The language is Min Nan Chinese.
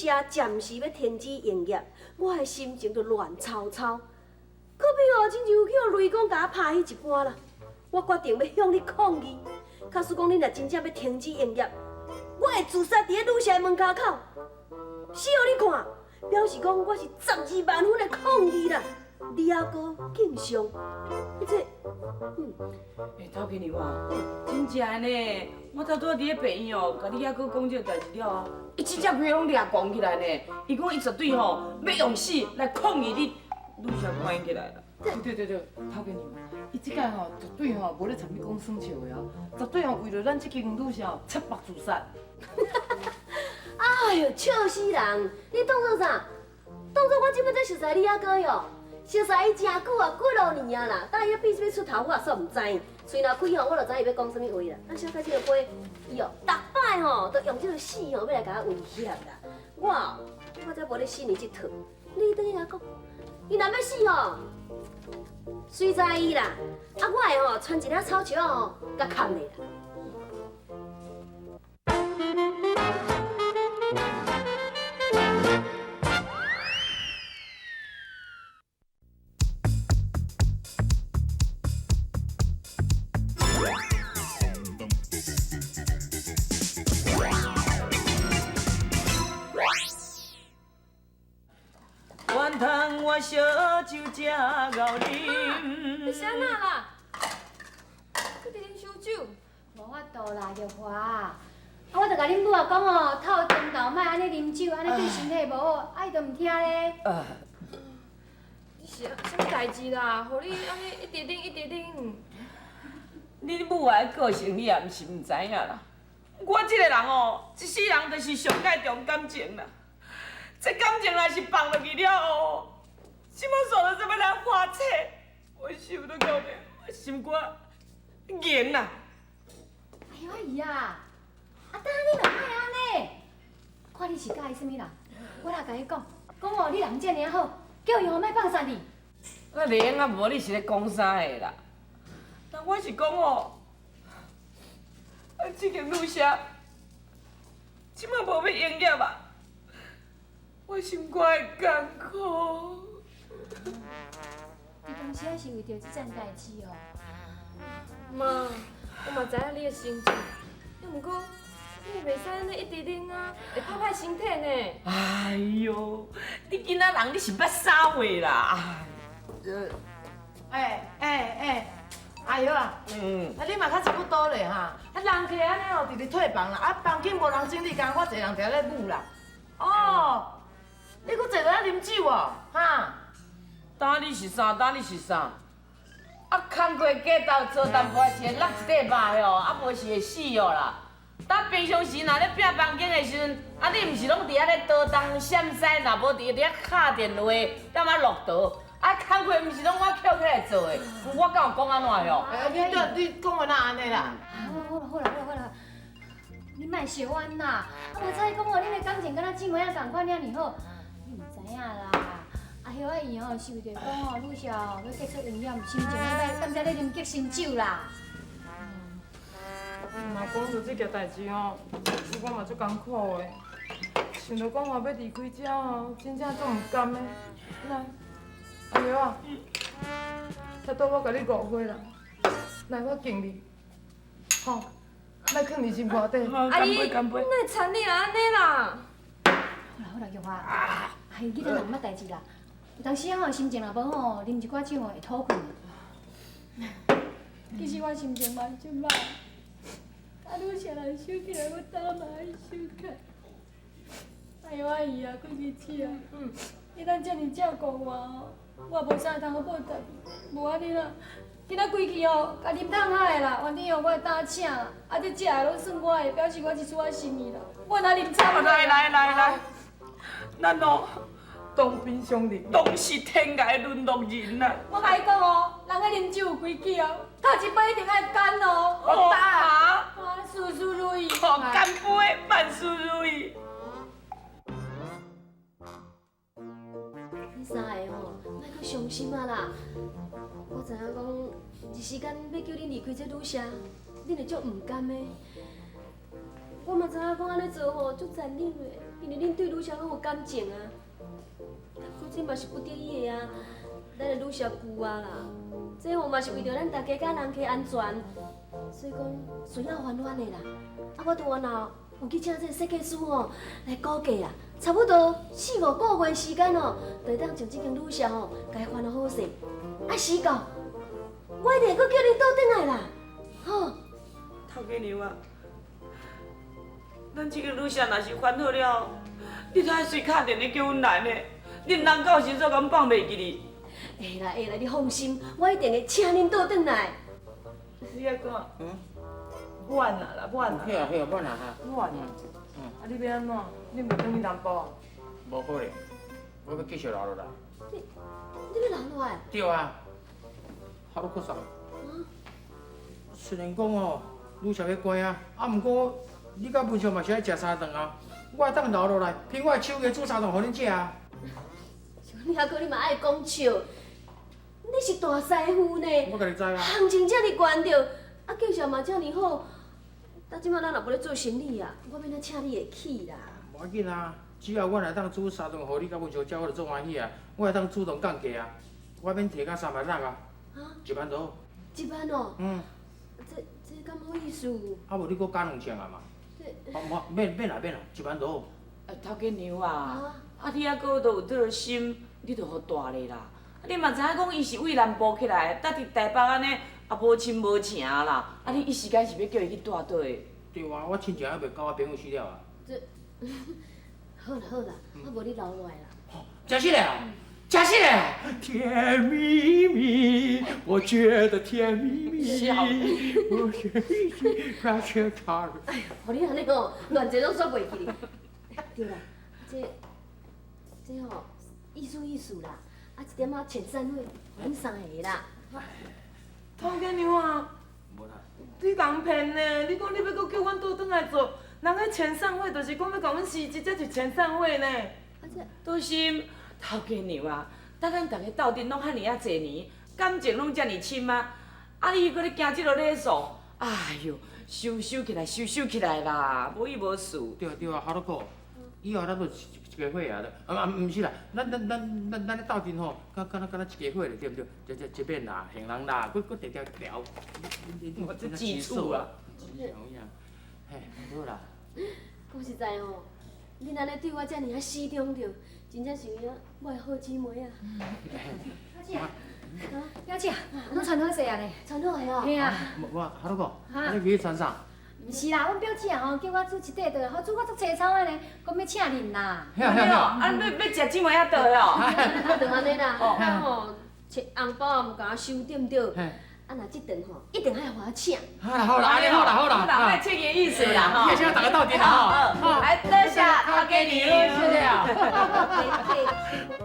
舍暂时欲停止营业，我的心情就乱糟糟。可比哦，亲像去予雷公共我拍彼一般啦。我决定欲向你抗议。假使讲恁若真正欲停止营业，我会自杀伫咧旅社的门跤口，死予你看，表示讲我是12万分的抗议啦。你犹阁敬上，你这，嗯。欸，头家娘啊，真正的呢，我头拄仔伫咧病院哦，共你犹阁讲这个代志了后，伊真正规个拢掠狂起来呢。伊讲伊绝对吼欲用死来抗议你，旅社关起来啦。对对对对，头家娘，伊这摆吼绝对吼无咧参你讲耍笑的哦，绝对吼为著咱这间旅社切腹自杀。哎哟，笑死人！你当做啥？当做我这摆才熟似你阿哥哟？熟似伊诚久啊，几落年啊啦。等伊欲变啥物出头，我也煞毋知。喙若开吼，我就知伊欲讲啥物话啦。咱小可这个杯，伊哦，逐摆吼都用这个死吼，欲来共我威胁啦。我我才无咧信伊这套。你转去共讲，伊若欲死吼，随在伊啦。啊，我会吼穿一领草鞋吼，共崁咧啦。原通我烧酒才𠢕啉。你是按怎啦？搁伫啉烧酒？无法度啦，玉华。啊，我就共恁母仔讲哦，透中昼莫按呢啉酒，按呢对身体无好，啊伊就毋听咧。你是啥物代志啦？予你按呢一直啉一直啉。恁母仔的个性你也毋是毋知影啦。我这个人哦，一世人就是上盖重感情啦。这感情若是放落去了后，这马煞落这欲来花册，我想都讲咧，我心肝硬啦。哎呦，阿姨啊，啊，当你嘛莫按呢，看你是佮意啥物人，我来共伊讲，讲哦，你人遮尔好，叫伊吼莫放杀你。我袂用啊，无你是咧讲啥的啦？但我是讲哦，啊，这间旅社这马无欲营业啊，我心肝会艰苦。你当时仔是为著这件代志哦。妈，我嘛知影你的心情，啊，毋过你也袂使按呢一直啉啊，会拍歹身体呢。哎哟，你囡仔人你是捌啥话啦？哎哎哎，阿玉啊，啊你嘛较差不多咧哈，啊人客按呢哦，直直退房啦，啊房间无人整理，干焦我一个人伫遐咧舞啦。哦，你阁坐伫遐啉酒哦，哈？当你是啥？当你是啥？啊，工课过头做淡薄是会落一块肉哦，啊无是会死哦啦。当平常时若咧拼房间的时阵，啊你毋是拢伫遐咧倒东闪西，若无伫遐敲电话，踮遐落桌。啊，工课毋是拢我捡起来做的，我敢有讲按怎哟？哎，你你讲的哪按呢啦？好啦好啦好啦，你莫相怨啦，啊无彩讲哦，恁的感情敢若姊妹仔仝款尔好，你毋知影啦。阿叶仔伊吼是为著讲吼，旅社吼欲结束营业，心情歹，踮遮咧啉激心酒啦。嘛讲到这件代志吼，我嘛足艰苦的，想著讲吼欲离开遮吼，真正足毋甘的。来，阿叶仔，才拄我共你误会啦，来，我敬你，吼，莫囥伫心肝底。阿姨，哪会田你按呢啦？好啦好啦，玉华，哎，你等人毋捌代志啦。有当时吼心情若无好，啉一寡酒吼会讨困。其实我心情嘛是足歹，啊，旅社人收起来，我早嘛爱收起来。哎哟，阿姨啊，贵日子啊，你当遮尔照顾我哦，我无啥通好报答你，无按呢啦，今仔规气哦，共啉烫海啦，反正哦我会当请啦，啊这食的拢算我的，表示我一丝仔心意啦。我若啉茶。来来来来，咱哦同病相怜，拢是天涯沦落人啊！我共你讲哦，人咧啉酒有规矩哦，头一杯一定爱干哦。我打。事事如意。好，干杯，万事如意。恁三个吼，莫阁伤心啊啦！我知影讲，一时间欲叫恁离开这旅社，恁会足毋甘的。我嘛知影讲，講按呢做吼，足殘忍的，因為恁對女俠攏有感情啊。不過這嘛是不得已的啊，咱的女俠舊啊啦，這吼嘛是為著咱大家佮人客安全，所以講需要還阮的啦。啊，我拄原來有去請這個設計師吼來估計啊，差不多四五個月時間吼，就會當將這間旅社吼，共伊翻予好勢。啊，時到，我一定會閣叫恁倒轉來啦，吼。頭家娘啊，咱這間旅社若是翻好了，你都愛隨敲電話叫阮來呢。你毋通到時煞共阮放袂記哩。會啦會啦，你放心，我一定會請恁倒轉來。你愛講？嗯。晚啊啦，晚啊。去啊去啊，晚啊哈。晚啊。啊，你欲按怎？你袂轉去南部？無可能，我欲繼續留落來。你欲留落來？對啊。哈囉閣啥？雖然講哦，旅社欲關啊，啊，毋過你佮文秀嘛是愛食三頓啊，我會當留落來，憑我的手藝煮三頓予恁食啊。你猶閣你嘛愛講笑？你是大師傅呢？我家己知啊。行情遮爾懸著，啊，價錢嘛遮爾好，到這擺咱若無咧做生意啊，我欲按怎請你會去啦？無要緊啊，只要我會當煮三頓予你佮文秀食，我就足歡喜啊。我會當主動降價啊，我免提到3萬6啊，1萬就好。1萬哦？嗯。這敢好意思？啊無你閣加2000啊嘛？這。無免免啦免啦，1萬就好。啊，頭家娘啊，啊你猶閣都有這個心，你就予蹛咧啦。啊你嘛知影講，伊是為南部起來，蹛佇台北按呢，也無親無情啦。啊你一時間是欲叫伊去蹛佗位？對啊，我親情猶袂到我朋友死了啊。這，好啦好啦，啊無你留落來啦。真實的啊！真實的，甜蜜蜜，我覺得甜蜜蜜，我覺得快去他。哎呦，予你按呢哦，亂坐攏煞袂記哩。對啦，這吼意思意思啦，啊一點仔遣散費，予恁三個啦。頭家娘啊，你共騙呢？你講你欲閣叫阮倒轉來做，人彼遣散費就是講欲共阮辭職，才是遣散費呢。啊這，多心。頭家娘啊，等咱逐家鬥陣攏遐爾仔濟年，感情攏遮爾深啊！啊，你閣咧行這个禮數，哎喲，收收起來，收收起來啦，無意無事。對啊對啊，哈囉閣，以後咱就一家伙啊，啊啊，毋是啦，咱咧鬥陣吼，敢若一家伙咧，對毋對？這這邊啦，行人啦，閣閣直條條。我這技術啊。有影，嘿，好啦。講實在吼，恁按呢對我遮爾仔死忠著。真正是有影，我的好姊妹啊！表姐，表姐，攏穿好勢啊呢？穿好的哦。嘿啊。無，哈囉閣，你去穿啥？毋是啦，阮表姐吼叫我煮一塊頓，好煮我足凄慘的呢，講欲請恁啦。嘿啊嘿啊！啊，欲食姊妹仔頓哦。啊，就按呢啦。啊吼，紅包也毋共我收，對毋對？啊，若這頓吼，一定愛予我請。好啦好啦，按呢好啦好啦。啦，愛請伊的意思啦吼。謝謝大家鬥陣啦吼。來，多謝頭家娘，謝謝啊。客氣。